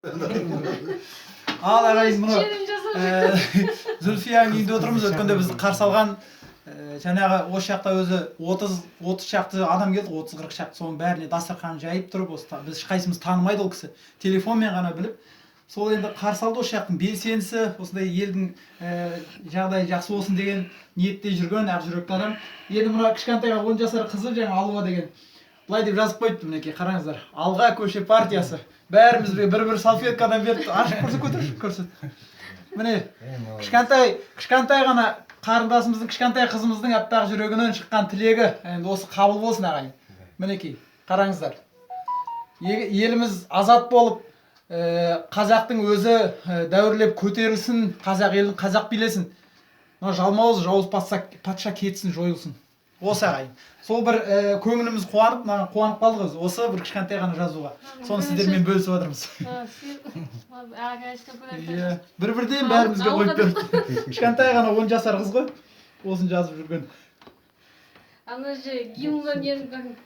Ал, ағайын, мына Желім жасап. Зүлфияның үйінде отырмыз. Өткенде бізді қарсы алған жаңағы осы жақта өзі 30 шақты адам келді, 30-40 шақты. Соның бәріне дастархан жайып тұрып, осы біз ешқайсымыз танымайды ол кісі, телефонмен ғана біліп, сол енді қарсы алды. Осы жақтың белсендісі, осындай елдің жағдайы жақсы болсын деген ниетте жүрген ақ жүректі адам. Енді мына кішкентай 10 жасар қызы, жаңа Алуа деген, былай деп жазып қойыпты, мінекей, қараңыздар: «Алға, Көше партиясы!» Бәрімізге бір бір салфеткадан беріпті. Ашып көрсет, көтерші, көрсет. Міне, кішкентай кішкентай ғана қарындасымыздың, кішкентай қызымыздың аппақ жүрегінен шыққан тілегі. Енді осы қабыл болсын, ағайын. Мінекей, қараңыздар. Еліміз азат болып, қазақтың өзі дәуірлеп көтерілсін, қазақ елін қазақ билесін, мына жалмауыз жауыз патша, патша кетсін, жойылсын. Осы, ағайын, сол бір көңіліміз қуанып, мына қуанып қалдық өзі осы бір кішкентай ғана жазуға. Соны сіздермен бөлісіп жатырмыз. Иә, бір бірден бәрімізге қойып берді. Кішкентай ғана 10 жасар қыз ғой осыны жазып жүрген. Ана же гимнға нені?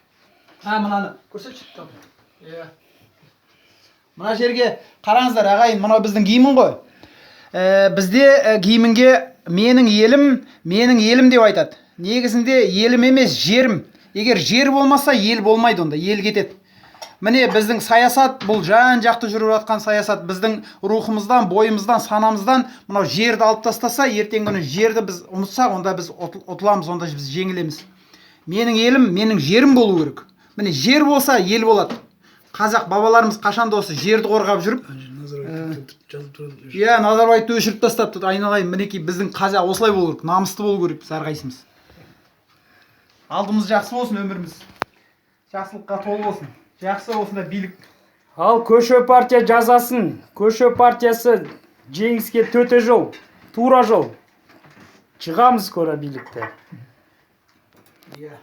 А, мынаны көрсетші. Иә, мына жерге қараңыздар, ағайын, мынау біздің гимн ғой. Бізде гимнге «Менің елім, менің елім» деп айтады. Негізінде елім емес, жерім. Егер жер болмаса, ел болмайды, онда ел кетеді. Міне, біздің саясат бұл жан жақты жүріп жатқан саясат. Біздің рухымыздан, бойымыздан, санамыздан мынау жерді алып тастаса, ертеңгі күні жерді біз ұмытсақ, онда біз ұтыламыз, онда біз жеңілеміз. Менің елім, менің жерім болу керек. Міне, жер болса, ел болады. Қазақ бабаларымыз қашанда осы жерді қорғап жүріп. Иә, Назарбаевты өшіріп тастапты, айналайын. Мінекей, біздің қазақ осылай болу керек, намысты болу керек біз әрқайсымыз. Алдымыз жақсы болсын, өміріміз жақсылыққа толы болсын, жақсы осындай билік. Ал Көше партия жазасын. Көше партиясы жеңіске төте жол, тура жол. Шығамыз скоро билікті. Иә.